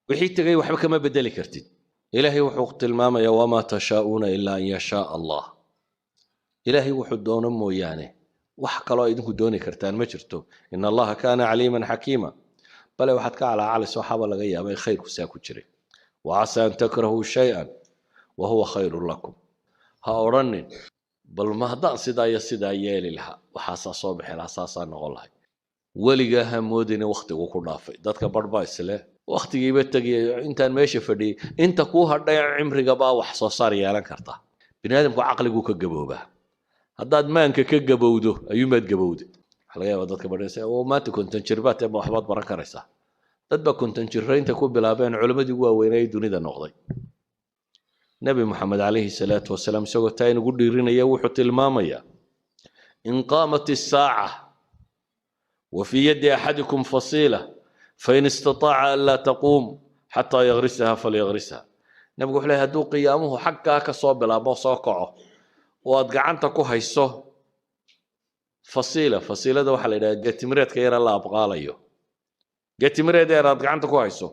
Wixii tegay waxba kama bedeli kartid. Ilaahay wuxuu tilmaamayaa: وما تشاءون إلا أن يشاء الله. Ilaahay wuxuu doono mooyaane, wax kaloo idinku dooni kartaan ma jirto. إن الله كان عليما حكيما. Bale waxaad ka calaacalaysa waxaaba laga yaaba in khayrku saa ku jiray. وعسى أن تكرهوا شيئا وهو خير لكم. Ha odhanin: bal ma haddaan sidaa iyo sidaa yeeli lahaa, waxaasaa soo bixi lahaa, saasaa noqon lahay. Weligaa ha moodina wakhtigu ku dhaafay. Dadka barh baa isle wakhtigiiba tegiya intaan meesha fadhiyey. Inta kuu hadhay cimrigabaa wax soo saar yeelan karta. Bini aadamku caqliguu ka gaboobaa. Haddaad maanka ka gabowdo ayuunbaad gabowday. Waxaa laga yaabaa dadka badhanaysa oo maanta 50 jir baad tee, ma waxbaad baran karaysaa? Dad baa 50 jirro inta ku bilaabeen culammadii ugu waaweynay dunida noqday. Nebi Moxamed عليه الصلاة والسلام isagoo taa inugu dhiirinaya, wuxuu tilmaamayaa: إن قامت الساعة وفي يد أحدكم فصيلة، فإن استطاع ألا تقوم حتى يغرسها فليغرسها. Nabigu wuxuu leeyahay, hadduu qiyaamuhu xaggaa ka soo bilaabo, soo kaco, oo aad gacanta ku hayso فصيلة, fasiilada waxaa la yidhaha geetimireedka yara la abqaalayo, geetimireed yar aad gacanta ku hayso,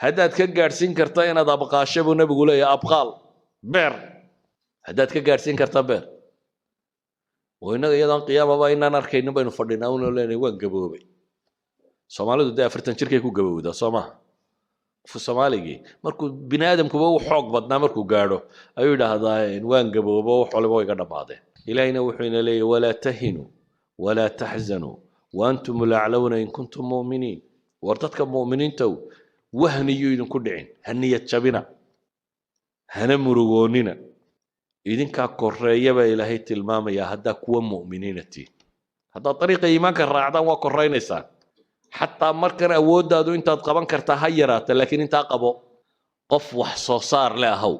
haddaad ka gaadhsiin karta inaad abqaasho, buu nabigu leeyahay, abqaal, beer. Haddaad ka gaadhsiin karta beer. Oo innaga iyadoon qiyaamaba inaan arkaynin baynu fadhinaa unoo leenahay waan gaboobay. Soomaalidu dee 40 jirkay ku gabowdaa, soo maha? Qofku Soomaaligii markuu bini aadamkuba u xoog badnaa markuu gaadho ayuu yidhaahdaa waan gaboobo, wax waliba way iga dhammaadeen. Ilaahina wuxuu ina leeyahy: ولا تهنوا ولا تحزنوا وأنتم الأعلون إن كنتم مؤمنين. War dadka mu'miniintow, wahniyuu idinku dhicin, ha niyad jabina, hana murugoonina, idinkaa koreeya baa Ilaahay tilmaamayaa haddaa kuwa mu'miniina tihin. Haddaad dariiqa iimaanka raacdaan, waa koraynaysaan. Xataa markan awooddaadu intaad qaban kartaa ha yaraata, laakiin intaa qabo. Qof wax soo saar leh ahaw,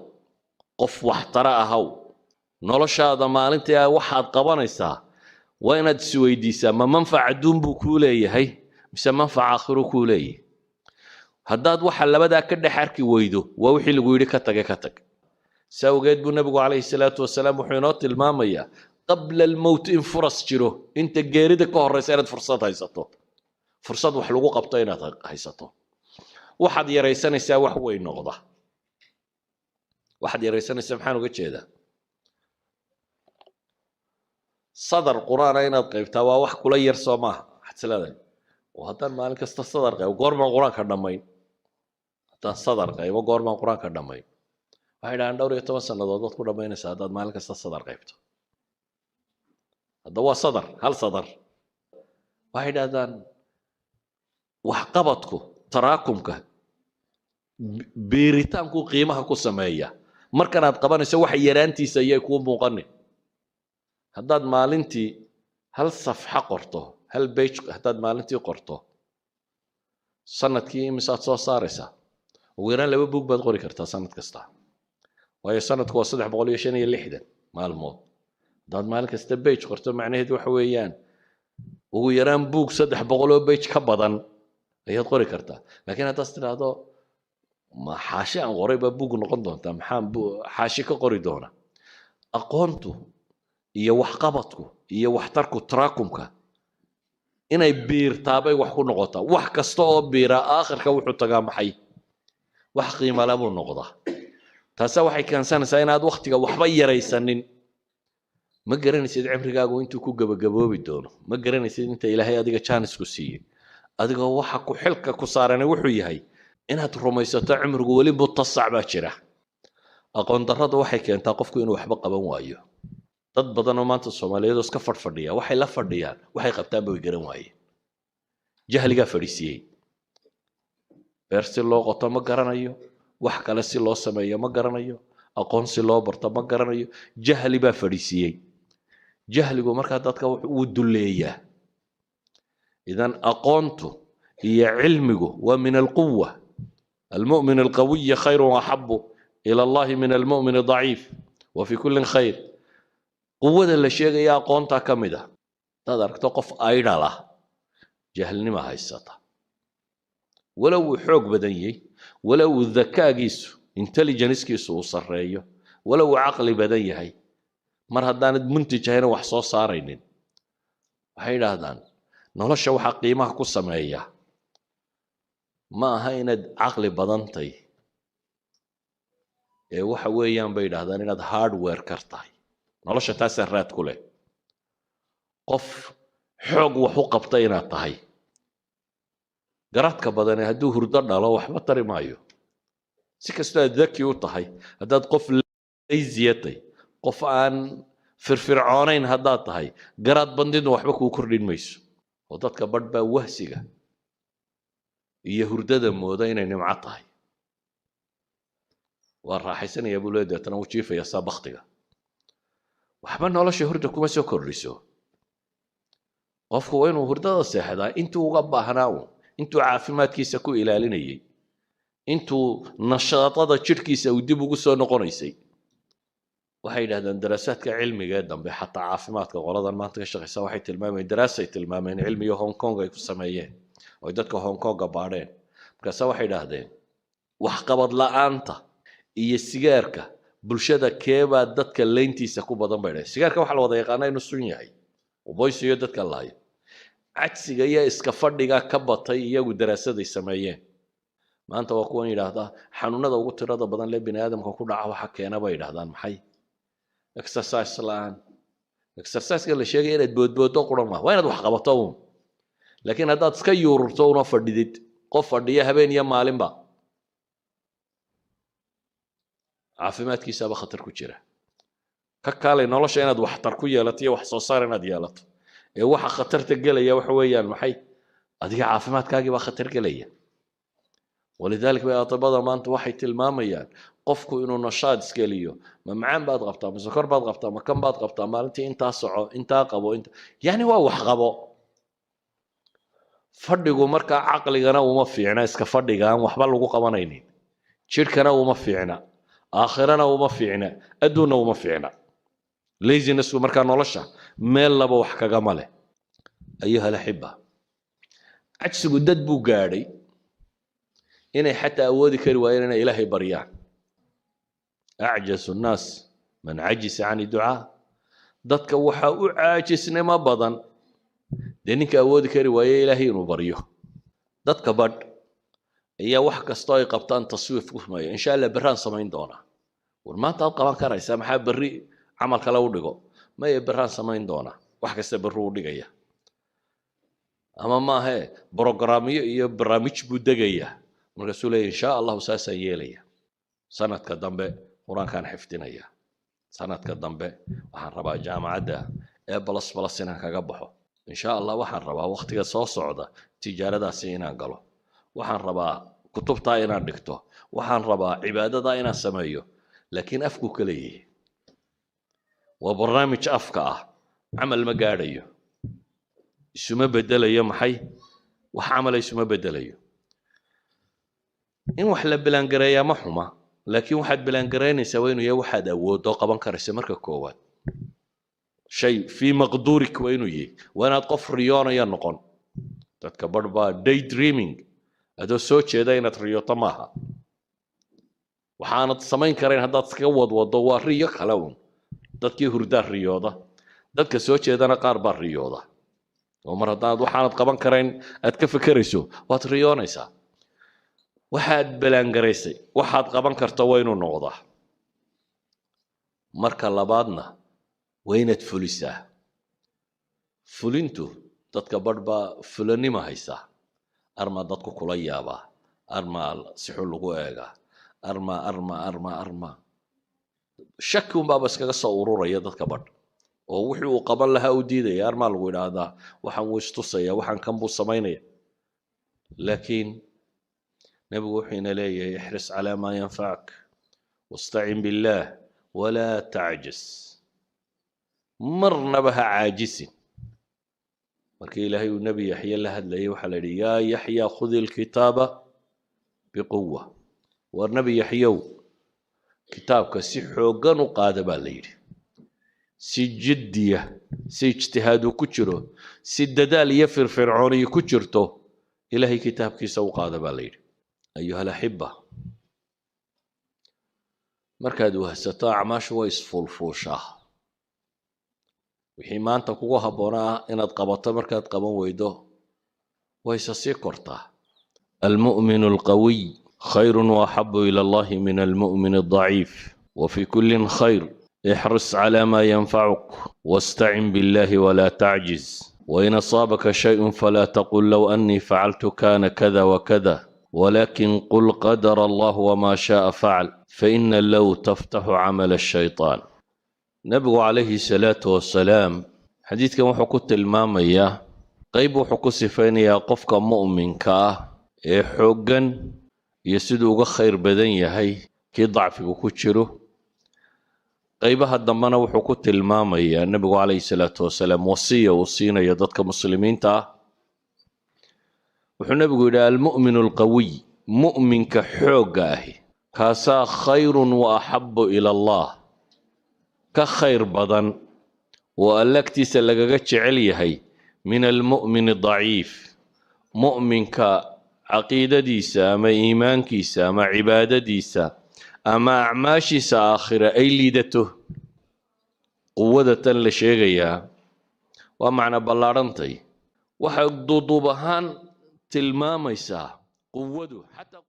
qof waxtara ahaw. Noloshaada maalintii waxaad qabanaysaa waa inaad isweydiisaa: ma manfac adduun buu kuu leeyahay mise manfac aakhiro kuu leeyahay? Haddaad waxa labadaa ka dhex arki weydo, waa wixii lagu yidhi ka tage, ka tag. Si awgeed buu nabigu عليه الصلاة والسلام wuxuu inoo tilmaamayaa قبل الموت in furas jiro, inta geerida ka horeysa inaad fursad haysato, fursad wax lagu qabto inaad haysato. Waxaad yaraysanaysaa wax weyn noqda. Waxaad yaraysanaysaa maxaan uga jeedaa? Sadar Qur-aana inaad qaybtaa waa wax kula yar, soo maaha? Waxaad is leedahay: oo haddaan maalin kasta sadar qaybo, goormaan Qur-aanka dhammayn? Haddaan sadar qaybo, goormaan Qur-aanka dhammayn? Waxay dhahaan dhowr iyo toban sannadood baad ku dhammaynaysaa haddaad maalin kasta sadar qaybto. Hadda waa sadar, hal sadar. Waxay dhahdaan waxqabadku taraakumka, biiritaanku qiimaha ku sameeya. Markanaad qabanayso waxa yaraantiisa ayay kuu muuqanin. Haddaad maalintii hal safxa qorto, hal page haddaad maalintii qorto, sanadkii imisaad soo saaraysaa? Ugu yaraan laba buug baad qori kartaa sanad kasta, waayo sanadku waa 365 maalmood. Haddaad maalin kasta page qorto, macnaheedu waxa weeyaan ugu yaraan buug 300 oo page ka badan ayaad qori kartaa. Laakiin haddaad tidhaahdo: ma xaashi aan qoray baa buug noqon doontaa? Maxaan xaashi ka qori doona? Aqoontu iyo waxqabadku iyo waxtarku taraakumka inay biirtaabay wax ku noqotaa. Wax kasta oo biira aakhirka wuxuu tagaa maxay? Wax qiimale buu noqdaa. Taasa waxay keensanaysaa inaad waktiga waxba yaraysanin. Ma garanaysid cimrigaagu intuu ku gabagaboobi doono. Ma garanaysid inta Ilaahay adiga jaanisku siiyey. Adigoo waxa ku xilka ku saarani wuxuu yahay inaad rumaysato cimrigu weli mutasac baa jira. Aqoon darradu waxay keentaa qofku inuu waxba qaban waayo. Dad badan oo maanta Soomaaliyeed oo iska fadhfadhiya, waxay la fadhiyaan, waxay qabtaanba way garan waayeen. Jahligaa fadhiisiiyey. Beer si loo qoto ma garanayo, wax kale si loo sameeyo ma garanayo, aqoon si loo barto ma garanayo. Jahli baa fadhiisiiyey. Jahligu markaa dadka wuu dulleeyaa. إذن aqoontu iyo cilmigu waa من القوة. المؤمن القوي خير وأحب إلى الله من المؤمن الضعيف وفي كل خير. Quwada la sheegaya aqoontaa ka mid ah. Hadaad aragto qof idle ah, jahlnima haysata. Walow uu xoog badan yahay, walow uu dakaagiisu, intelligencekiisu uu sarreeyo, walow uu caqli badan yahay, mar haddaanad muntij ahayna, wax soo saaraynin. Waxay idhaahdaan nolosha waxaa qiimaha ku sameeya Ma aha inaad caqli badantay ee waxa weeyaan, bay yidhahdaan, inaad hard worker tahay. Nolosha taasaa raad ku leh, qof xoog wax u qabta inaad tahay. Garaadka badane hadduu hurdo dhalo, waxba tari maayo. Si kastoo aad daki u tahay, haddaad qof lazy ah, qof aan firfircoonayn haddaad tahay, garaad bandidna waxba kuu kordhin mayso. Oo dadka badh baa wahsiga iyo hurdada mooda inay nimco tahay. Waa raaxaysanaya buu leeyahay, deetana wuu jiifaya saa baktiga. Waxba nolosha hurda kuma soo kordhiso. Qofku waa inuu hurdada seexdaa intuu uga baahnaa uun, intuu caafimaadkiisa ku ilaalinayay, intuu nashaadada jidhkiisa uu dib ugu soo noqonaysay. Waxay yidhahdeen daraasaadka cilmiga ee dambe, xataa caafimaadka qoladan maanta ka shaqeysa waxay tilmaamayeen, daraasay tilmaameen cilmiga Hong Kong ay ku sameeyeen oo ay dadka Hong Konga baadheen. Markaase waxay idhaahdeen, waxqabad la'aanta iyo sigaarka bulshada keebaa dadka leyntiisa ku badan, bay dhaheen. Sigaarka waxaa la wada yaqaanaa inuu sun yahay oo poison dadka lahayo. Cajsiga iyo iska fadhiga ka batay iyagu daraasaday sameeyeen. Maanta waa kuwan yidhaahdaa xanuunada ugu tirada badan lee bini aadamka ku dhaca waxa keena, bay yidhahdaan, maxay? Exercise la'aan. Exerciseka la sheegaya inaad boodbooddo qura maaha, waa inaad wax qabato uun. Laakiin haddaad iska yuururto una fadhidid, qof fadhiya habeen iyo maalinba, caafimaadkiisaaba khatar ku jira. Ka kaalay nolosha inaad waxtar ku yeelato iyo wax soo saar inaad yeelato ee waxa khatarta gelaya waxa weeyaan maxay? Adiga caafimaadkaagii baa khatar gelaya. ولذلك bay atibada maanta waxay tilmaamayaan qofku inuu nashaad iskeliyo. Ma macaan baad qabtaa, ma sokor baad qabtaa, ma kan baad qabtaa, maalintii intaa soco, intaa qabo, inta yani waa wax qabo. Fadhigu markaa caqligana uma fiicna, iska fadhiga aan waxba lagu qabanaynin, jidhkana uma fiicna, aakhirana uma fiicna, adduunna uma fiicna. Lazinessku markaa nolosha meel laba wax kagama leh. أيها الأحبة, cajsigu dad buu gaadhay inay xataa awoodi kari waayeen inay Ilaahay baryaan. أعجز الناس من عجز عن الدعاء. Dadka waxaa u caajisnimo badan dee ninka awoodi kari waaye Ilaahay inuu baryo. Dadka badh ayaa wax kastoo ay qabtaan taswiif ku sameeya. Insha Allah berraan samayn doonaa. War, maanta aad qaban karaysaa, maxaa berri camal kale u dhigo? Maya, berraan samayn doonaa. Wax kasta berri u dhigaya, ama maahe programyo iyo barnaamij buu degaya. Markaasuu leeya, insha Allahu saasaan yeelaya, sanadka dambe Qur-aankaan xifdinaya, sanadka dambe waxaan rabaa jaamacadda A++ inaan kaga baxo, insha Allah waxaan rabaa waktiga soo socda tijaaradaasi inaan galo, waxaan rabaa kutubtaa inaan dhigto, waxaan rabaa cibaadadaa inaan sameeyo. Laakiin afku ka leeyahay waa barnaamij afka ah, camal ma gaadhayo, isuma bedelayo. Maxay? Wax camala isuma bedelayo. In wax la plan gareeyaa ma xuma, laakiin waxaad plan garaynaysaa waa inuu yahay waxaad awooddo, qaban karaysa. Marka koowaad, shay في مقدورك waa inuu yahay. Waa inaad qof riyoonaya noqon. Dadka barh baa day dreaming. Adoo soo jeeda inaad riyooto maaha. Waxaanad samayn karayn haddaad iskaga wadwado, waa riyo kale un. Dadkii hurdaa riyooda, dadka soo jeedana qaar baa riyooda. Oo mar haddaanad waxaanad qaban karayn aad ka fekerayso, waad riyoonaysaa. Waxaad plan garaysay waxaad qaban karto waa inuu noqdaa. Marka labaadna waa inaad fulisaa. Fulintu, dadka barh baa fulanima haysaa. Armaa dadku kula yaabaa, armaa si xun lagu eegaa, armaa armaa armaa armaa shaki unbaaba iskaga soo ururaya dadka badh, oo wixii uu qaban lahaa u diidaya. Armaa lagu idhaahdaa, waxaan wuu istusaya, waxaan kan buu samaynaya. Laakiin Nebigu wuxuu ina leeyahay: احرص على ما ينفعك واستعن بالله ولا تعجز. Marnaba ha caajisin. Markii Ilaahay uu Nebi Yaxye la hadlayay, waxaa la yidhi: يا يحيى خذ الكتاب بقوة. War Nebi Yaxyow, kitaabka si xooggan u qaada, baa la yidhi. Si jiddiya, si ijtihaadu ku jiro, si dadaal iyo firfircooniyo ku jirto, Ilaahay kitaabkiisa u qaada, baa la yidhi. أيها الأحبة, markaad wahsato, acmaashu way isfuulfuushaa. Wixii maanta kugu habboonaa inaad qabato, markaad qaban weydo, wayse sii kortaa. المؤمن القوي خير وأحب إلى الله من المؤمن الضعيف، وفي كل خير. احرص على ما ينفعك واستعن بالله ولا تعجز، وإن أصابك شيء فلا تقل لو أني فعلت كان كذا وكذا، ولكن قل قدر الله وما شاء فعل، فإن لو تفتح عمل الشيطان. Nabigu calayhi salaatu wasalaam xadiidkan wuxuu ku tilmaamayaa, qayb wuxuu ku sifaynayaa qofka mu'minka ah ee xooggan iyo siduu uga khayr badan yahay kii dacfigu ku jiro. Qaybaha dambena wuxuu ku tilmaamayaa nebigu calayhi salaatu wasalaam wasiya uu siinayo dadka muslimiinta ah. Wuxuu nebigu yidhi: المؤمن القوي, mu'minka xoogga ahi, kaasaa خير وأحب إلى الله, ka khayr badan oo Alle agtiisa lagaga jecel yahay, من المؤمن الضعيف, mu'minka caqiidadiisa ama iimaankiisa ama cibaadadiisa ama acmaashiisa aakhira ay liidato. Quwada tan la sheegayaa waa macno ballaadhantay. Waxay duuduub ahaan tilmaamaysaa quwadu xataa.